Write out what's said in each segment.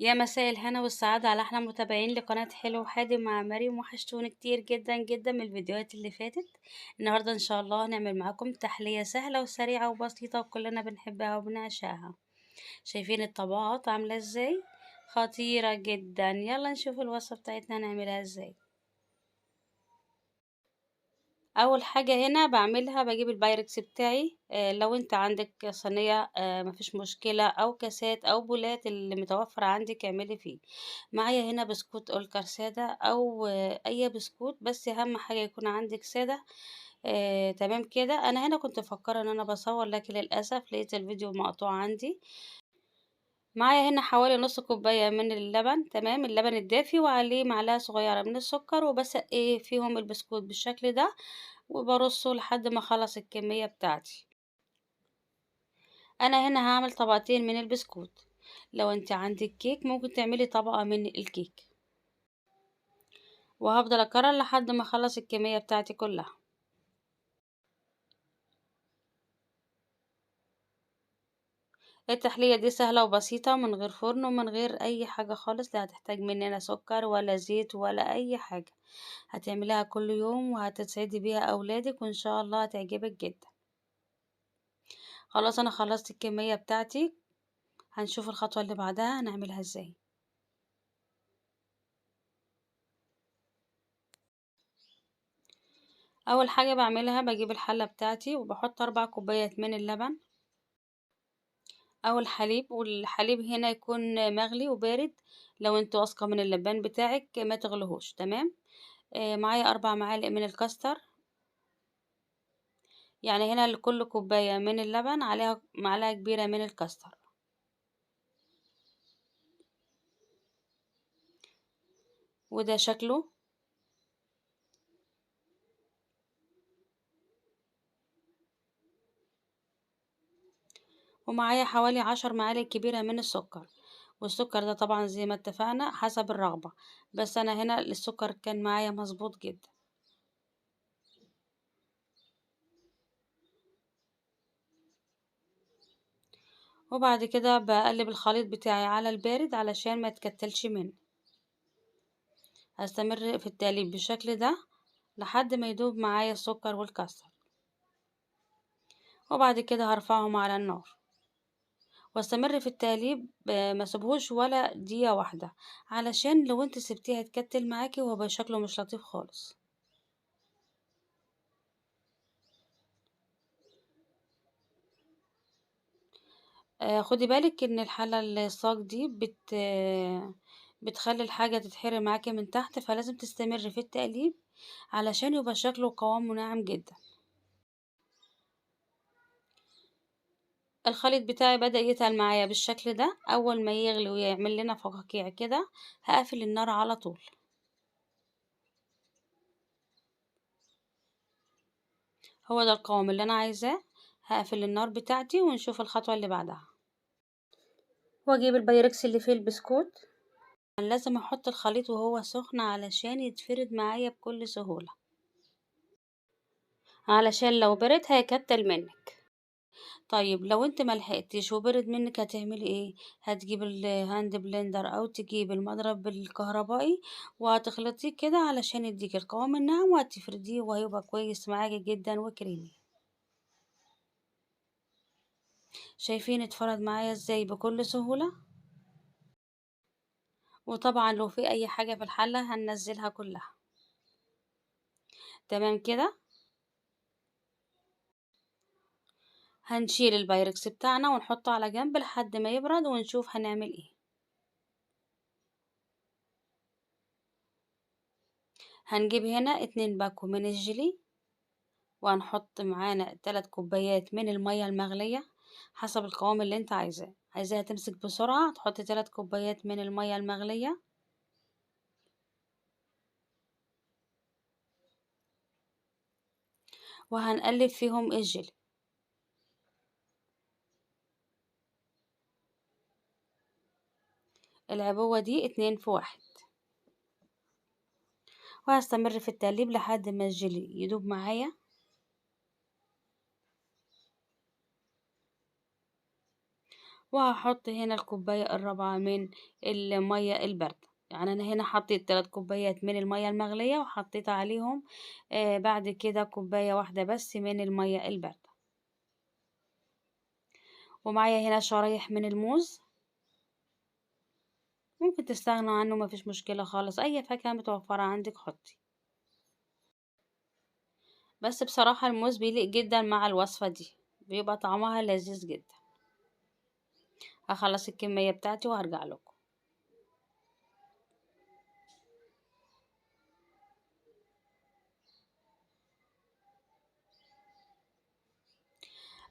يا مساء الهنا والسعادة على احلى متابعين لقناة حلو وحادق مع مريم. وحشتوني كتير جدا جدا من الفيديوهات اللي فاتت. النهاردة ان شاء الله هنعمل معاكم تحلية سهلة وسريعة وبسيطة وكلنا بنحبها وبنعشقها. شايفين الطبقات عاملة ازاي؟ خطيرة جدا. يلا نشوف الوصفة بتاعتنا هنعملها ازاي. اول حاجة هنا بعملها بجيب البايركس بتاعي، لو انت عندك صينية مفيش مشكلة، او كاسات او بولات اللي متوفر عندك اعملي فيه. معايا هنا بسكوت اولكر سادة او اي بسكوت، بس اهم حاجة يكون عندك سادة. تمام كده. انا هنا كنت مفكرة ان انا بصور، لكن للأسف لقيت الفيديو مقطوع عندي. معايا هنا حوالي نص كوباية من اللبن، تمام، اللبن الدافي، وعليه معلقة صغيرة من السكر، وبسقي فيهم البسكوت بالشكل ده وبرصه لحد ما اخلص الكمية بتاعتي. انا هنا هعمل طبقتين من البسكوت. لو انت عندك كيك ممكن تعملي طبقة من الكيك، وهفضل اكرر لحد ما اخلص الكمية بتاعتي كلها. التحلية دي سهلة وبسيطة، من غير فرن ومن غير اي حاجة خالص، لا هتحتاج مننا سكر ولا زيت ولا اي حاجة. هتعمليها كل يوم وهتسعدي بيها اولادك، وان شاء الله هتعجبك جدا. خلاص انا خلصت الكمية بتاعتي. هنشوف الخطوة اللي بعدها هنعملها ازاي. اول حاجة بعملها بجيب الحلة بتاعتي وبحط 4 كوبايات من اللبن او الحليب، والحليب هنا يكون مغلي وبارد. لو انت واثقه من اللبان بتاعك ما تغليهوش، تمام. معايا 4 معالق من الكاستر، يعني هنا لكل كوبايه من اللبن عليها معلقه كبيره من الكاستر. وده شكله. ومعايا حوالي 10 معالق كبيرة من السكر، والسكر ده طبعا زي ما اتفقنا حسب الرغبة، بس انا هنا السكر كان معايا مظبوط جدا. وبعد كده بقلب الخليط بتاعي على البارد علشان ما يتكتلش مني. هستمر في التقليب بالشكل ده لحد ما يدوب معايا السكر والكاستر، وبعد كده هرفعهم على النار واستمر في التقليب، ما سيبهوش ولا دقيقة واحدة، علشان لو انت سبتيها تكتل معاكي وهو شكله مش لطيف خالص. خدي بالك ان الحلة الصاج دي بتخلي الحاجة تتحرق معاكي من تحت، فلازم تستمر في التقليب علشان يبقى شكله وقوامه ناعم جدا. الخليط بتاعي بدأ يتقل معايا بالشكل ده. اول ما يغلي ويعمل لنا فقاقيع كده هقفل النار على طول. هو ده القوام اللي انا عايزاه. هقفل النار بتاعتي ونشوف الخطوة اللي بعدها. واجيب البايركس اللي فيه البسكوت. لازم احط الخليط وهو سخن علشان يتفرد معايا بكل سهولة، علشان لو برد هيكتل منك. طيب لو انت ما لحقتيش وبرد منك هتعملي ايه؟ هتجيب ال hand blender او تجيب المضرب الكهربائي وهتخلطيه كده علشان يديك القوام الناعم، وهتفرديه وهيبقى كويس معاكي جدا وكريمي. شايفين اتفرد معايا ازاي بكل سهولة؟ وطبعا لو في اي حاجة في الحلة هننزلها كلها. تمام كده. هنشيل البايركس بتاعنا ونحطه على جنب لحد ما يبرد ونشوف هنعمل ايه. هنجيب هنا 2 باكو من الجيلي، وهنحط معانا 3 كوبايات من المية المغلية حسب القوام اللي انت عايزاه. عايزاها تمسك بسرعة تحطي 3 كوبايات من المية المغلية. وهنقلب فيهم الجيلي. العبوة دي 2 في 1. وهستمر في التقليب لحد ما الجيلي يدوب معايا. وهحط هنا الكوباية الرابعة من المية الباردة. يعني انا هنا حطيت 3 كوبايات من المية المغلية، وحطيت عليهم بعد كده كوباية واحدة بس من المية الباردة. ومعايا هنا شرايح من الموز، ممكن تستغنوا عنه مفيش مشكلة خالص، اي فاكهة متوفرة عندك حطي، بس بصراحة الموز بيليق جدا مع الوصفة دي، بيبقى طعمها لذيذ جدا. هخلص الكمية بتاعتي وهرجع لكم.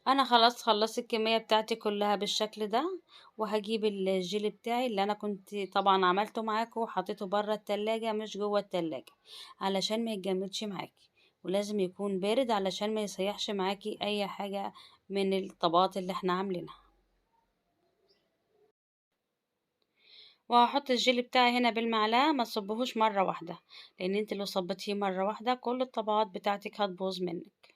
انا خلاص خلصت الكمية بتاعتي كلها بالشكل ده، وهجيب الجيلي بتاعي اللي انا كنت طبعا عملته معاكم وحطيته بره التلاجة مش جوه التلاجة علشان ما يتجمدش معاكي، ولازم يكون بارد علشان ما يسيحش معاكي اي حاجة من الطبقات اللي احنا عاملينها. وهحط الجيلي بتاعي هنا بالمعلقة، ما تصبهوش مرة واحدة، لان انت لو صبتيه مرة واحدة كل الطبقات بتاعتك هتبوظ منك.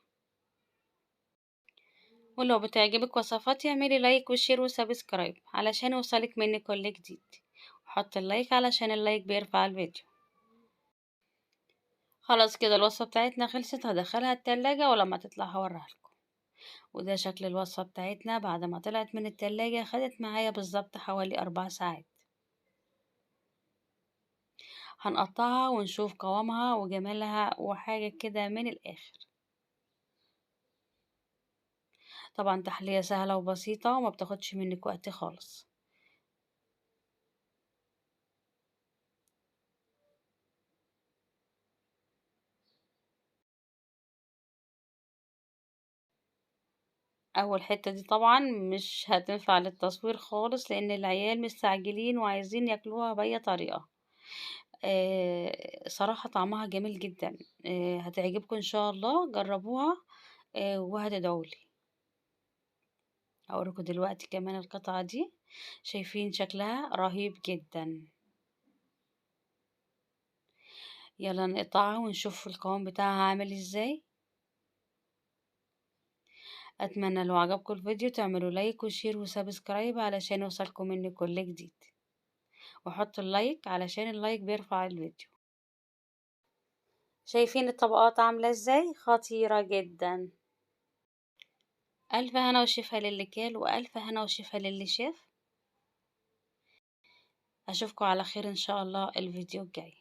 ولو بتعجبك وصفاتي اعملي like و share و subscribe علشان يوصلك مني كل جديد، وحط ال like علشان ال like بيرفع الفيديو. خلاص كده الوصفة بتاعتنا خلصت، هدخلها التلاجة ولما تطلع هوريها لكم. وده شكل الوصفة بتاعتنا بعد ما طلعت من التلاجة، خدت معايا بالظبط حوالي 4 ساعات. هنقطعها ونشوف قوامها وجمالها وحاجة كده من الآخر. طبعا تحلية سهلة وبسيطة وما بتاخدش منك وقت خالص. اول حتة دي طبعا مش هتنفع للتصوير خالص لان العيال مستعجلين وعايزين ياكلوها باي طريقة. صراحة طعمها جميل جدا، هتعجبكم ان شاء الله، جربوها وهتدعولي. هوريكم دلوقتي كمان القطعة دي، شايفين شكلها رهيب جدا. يلا نقطعها ونشوف القوام بتاعها عامل ازاي. اتمنى لو عجبكم الفيديو تعملوا like و share و subscribe علشان يوصلكم مني كل جديد، وحطوا ال like علشان ال like بيرفع الفيديو. شايفين الطبقات عاملة ازاي؟ خطيرة جدا. ألف هنا وشفا للي كال، وألف هنا وشفا للي شاف. أشوفكم على خير إن شاء الله الفيديو الجاي.